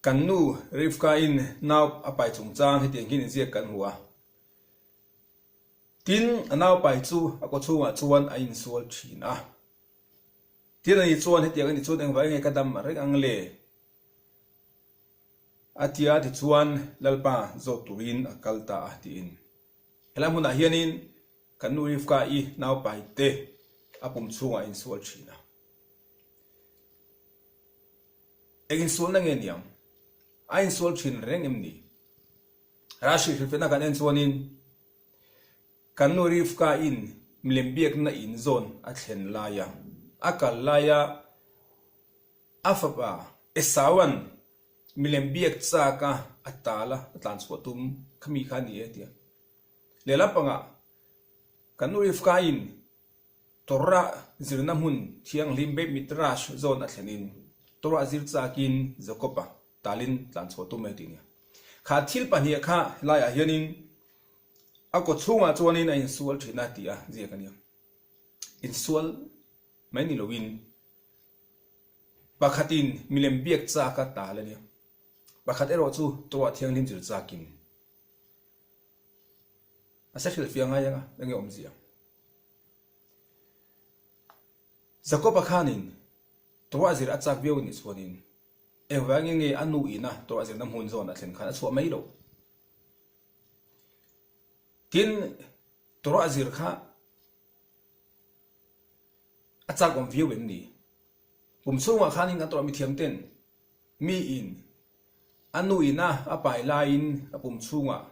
Kan nu Rivka-in nau a pai chungchang hetiang hian inziak kan hmu a. Tin, a nau pai chu a kawchhungah chuan a insual thin a. Tin, ani chuan hetiang a nih chuan engvah enge ka dam reng ang le? A ti a, tichuan Lalpa zawt turin a kal ta a tiin. Helai hmunah hianin kan nu Rivka-i nau pai te a pum chhungah a insual thin a. Eng insualna nge niang? A insual thin reng em ni? Rashi hrilhfiahna kan en chuanin kan nu Rivka-in milem biakna in zawn a thlen laia a kal laia a fapa Esaua'n milem biak chaka a tal a, a tlanchhuah tum kha mi kha a ni e tia. Lehlam pangah kan nu Rivka-in Torah zirna hmun thianghlim Beit Midrash zawn a thlenin Torah zir chakin Jakob-a talin tlanchhuah tum e tih nia. Kha thil pahniha kha helaiah hianin a kaw chhungah chuanin a insual thin a tih a ziak a nia. Insual mai ni loin pakhatin milem biak chak a tal a nia. Pakhat erawh chu Torah thianghlim zir chakin a se hrilhfiah ngai ang a, enge awmzia? Jakob-a khanin Torah zir a chak viau nih chuanin engvangin nge a nu ina Torah zirna hmun zawn a thlen khan a chhuah mai loh? Tin, Torah zir kha a chak awm viau em ni? Pum chhungah khanin kan Torah mithiamten miin a nu ina a pai laiin a pum chhungah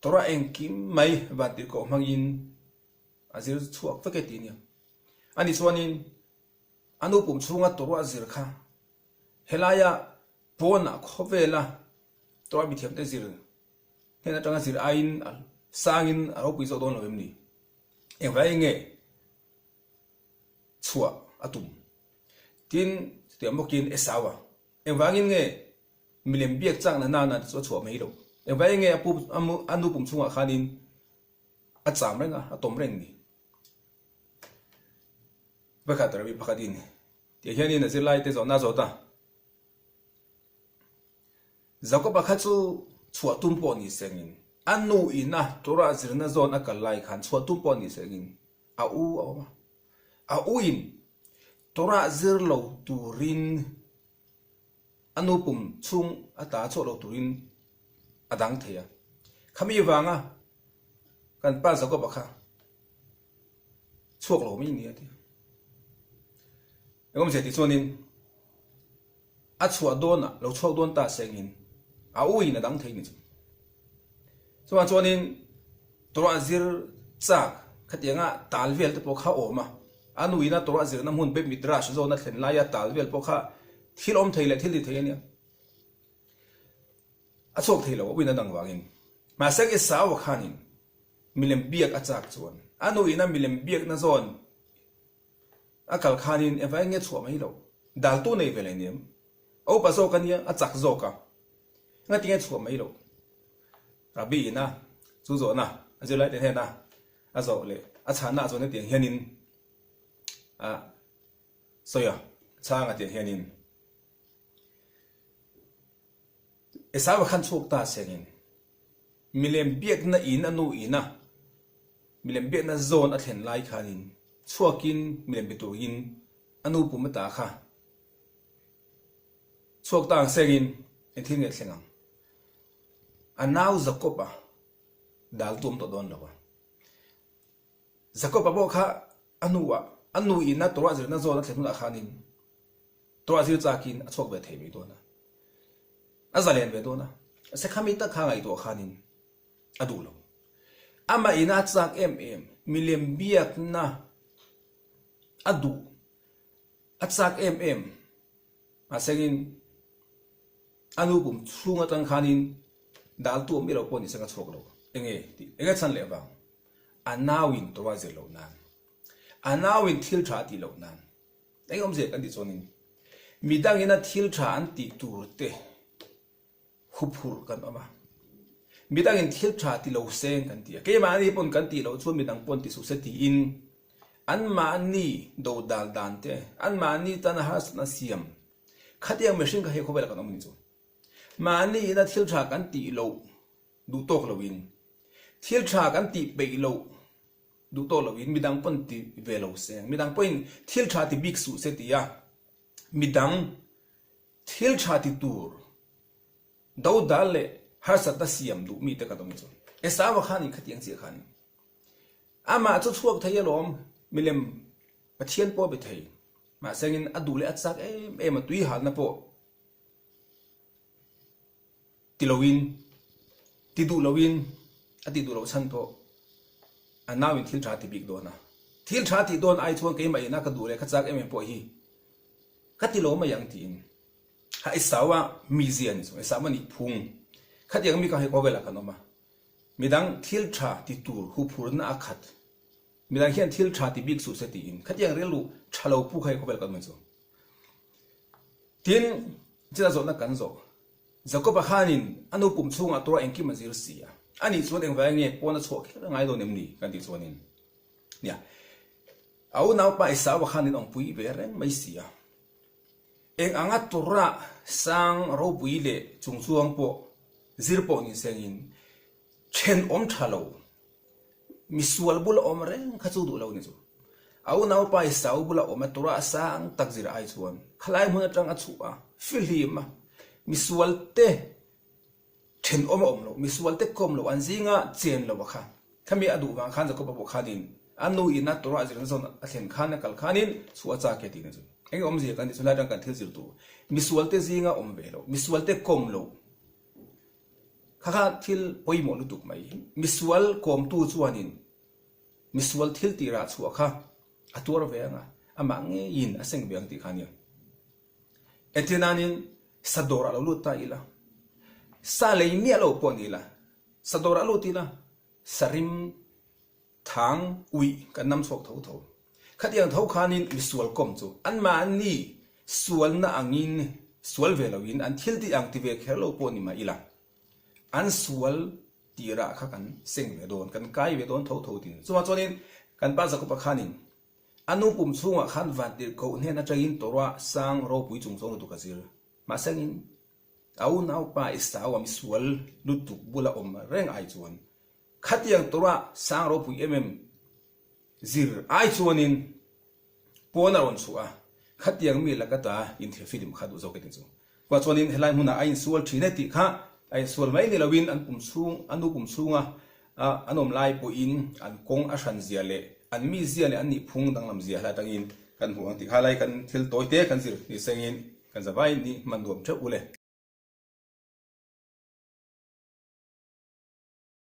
Torah engkim mai vantirhkoh hmangin a zir chhuak vek e tih a nia. Ani chuanin a nu pum chhunga Torah zir kha helaia pawnah khawvela Torah mithiamte zir hnen atanga zir aiin a sangin a ropui zawk dawn lo em ni? Engvai nge chhuah a tum? Tin, chutiang bawkin Esau-a Engvangin nge milem biak chakna nana chu a chhuah mai loh? Engvangin nge a pu a nu pum chhungah khanin a cham reng a, a tawm reng ni? Pakhat Rabbi pakhatin tiah hianin a zirlaite zawhna a zawt a, Jakoba kha chu chhuah tum pawh ni sengin, a nu ina Torah zirna zawn a kal lai khan chhuah tum pawh ni sengin a u a awm a. A uin Torah zir lo turin a nu pum chhung a ta chhuah lo turin a dang thei a. Khami vanga kan pa Jakob-a kha chhuak lo mai ni a ti a. Engawmzia tih chuanin A chhuah dawnah lo chhuak dawn ta sengin a uiin a dang thei ni chu. Chuvang chuanin Torah zir chak khatianga tal vel te pawh kha awm a, a nuin a Torah zirna hmun Beit Midrash zawna thlen laia tal vel pawh kha thil awm thei leh thil ti thei a nia. A chhuak thei lo a uiin a dang vangin. Mahse Esau-a khanin milem biak a chak chuan a nuin a milem biakna zawn A kal khanin eva eng nge chhuah mai lo, daltu nei ve leh aniang. A upa zawk a nia, a chak zawk a, engati nge chhuah mai lo? Rabbi ina chu zawhna a zirlai te hnena a zawh leh a chhanna chuan hetiang hianin a sawi a, a chhang a tiang hianin Esau-a khan chhuak ta sengin Milem biakna in a nu ina milem biakna zawn a thlen lai khanin chhuakin milem be turin a nu pum ata kha chhuak ta ang sengin eng thil nge thleng ang? A nau Jakob-a dal tuam tawh dawn lo a. Jakob-a pawh kha a hnuah a nu ina Torah zirna zawn a thlen hunah khanin Torah zir chakin a chhuak ve thei mai dawn a. A zalen ve dawn a, Sekhami tak kha ngaihtuah khanin a duh lo. Amah ina a chak em em, milem biakna a duh, a chak em em. Mahsengin a nu pum chhung atang khanin dal tu awm i lo pawh ni seng a chhuak lo. Enge tih, enge chhan leh vang? A nauin Torah zir loh nan, a nauin thil tha a tih loh nan. Eng awmzia kan tih chuanin midangina thil tha an tih tur te huphurh kan awm a, midangin thil tha ti lo seng kan ti a, keimahni pawn kan tih loh chuan midang pawn ti suh se tiin anmahni dodal dan te, anmahni tana harsatna siam. Khatiang mihring kha hei khawvelah kan awm a ni chu. Mahni ina thil tha kan tih loh duh tawk loin, thil tha kan tih peih loh duh tawk loin midang pawn ti ve lo se, midang pawhin thil tha ti bik suh se tia midang thil tha ti tur dodal leh harsatna siam duh mite kan awm a ni chu. Esau-a khanin khatiang chiah khanin amah chu chhuak thei alawm, milem Pathian pawh a be thei, mahsengin a duh leh a chak em em a tui halna pawh Ti loin, ti duh loin, a ti duh loh chhan pawh a nauin thil tha ti bik dawn a. Thil tha tih dawn ai chuan keimah ina ka duh leh ka chak em em pawh hi ka ti lo mai ang tiin ha Esau a mizia ni chu, Esau a nih phung. Khatiang mi kha hei khawvelah kan awm a, midang thil tha ti tur huphurna a khat, midang hian thil tha ti bik suh se tiin khatiang rilru tha lo pu kha hei khawvelah kan awm a ni chu. Tin, chutah zawhna kan zawh. Jakob-a khanin a nu pum chhungah Torah engkim a zir si a. Ani chuan engvai nge pawn a chhuah kher a ngai dawn em ni? kan tih chuanin, nia, a unaupa Esau-a khanin awmpui ve reng mai si a. Eng anga Torah sang ropui leh chungchuang pawh zir pawh ni sengin thenawm tha lo Misual bula awm reng kha chu duh lo ni chu. A unaupa Esau bula awm a tura a sang tak zir ai chuan khalai hmun atang a chhuh a, fihlim a, misual te thenawm a awm lo, misual te kawm lo, an zinga chen lo a kha. Khami a duh vang khan Jakob-a pawh khanin a nu ina tura a zirna zawn a thlen khan a kal khanin chhuah a chak e tiin a chu. Eng awmzia kan tih chu lai atang kan thil zir tur. Misual te zinga awm ve lo, misual te kawm lo. Kha kha thil pawimawh lutuk mai. Misual kawmtu chuanin misual thil tih rah chhuah kha a tuar ve ang a, amah ngeiin a seng ve ang tih kha a nia. Entir nanin sa dawrah lo lut ta ila, sa lei miah lo pawh ni ila, sa dawrah lut ila, sa rim Thang uih kan nam chhuak tho tho. Khatiang tho khanin misual kawm chu anmahni sualna angin sual ve loin an thil tih ang ti ve kher lo pawh ni mah ila, an sual tirah kha kan seng ve dawn, kan kai ve dawn tho tho tin. Chuvang chuanin kan pa Jakob-a khanin a nu pum chhungah khan vantirhkoh hnen atangin Torah sang ropui chungchawng lutuk a zir. Mahsengin a unaupa Esau-a misual lutuk bula awm reng ai chuan Khatiang tura sang ropui em em zir ai chuanin pawn a rawn chhuah a, khatiang mi laka ta inthil film kha duh zawk e tih chu. Kua chuanin helai hmunah a insual thin e tih kha a insual mai ni loin an pum chhung, a nu pum chhunga an awm lai pawhin an kawng a hran zia leh an mi zia leh an nihphung danglam zia helai atangin kan hmu ang tih kha lai kan thil tawi te kan zir ni sengin kan zavai ni hman nuam theuh u le.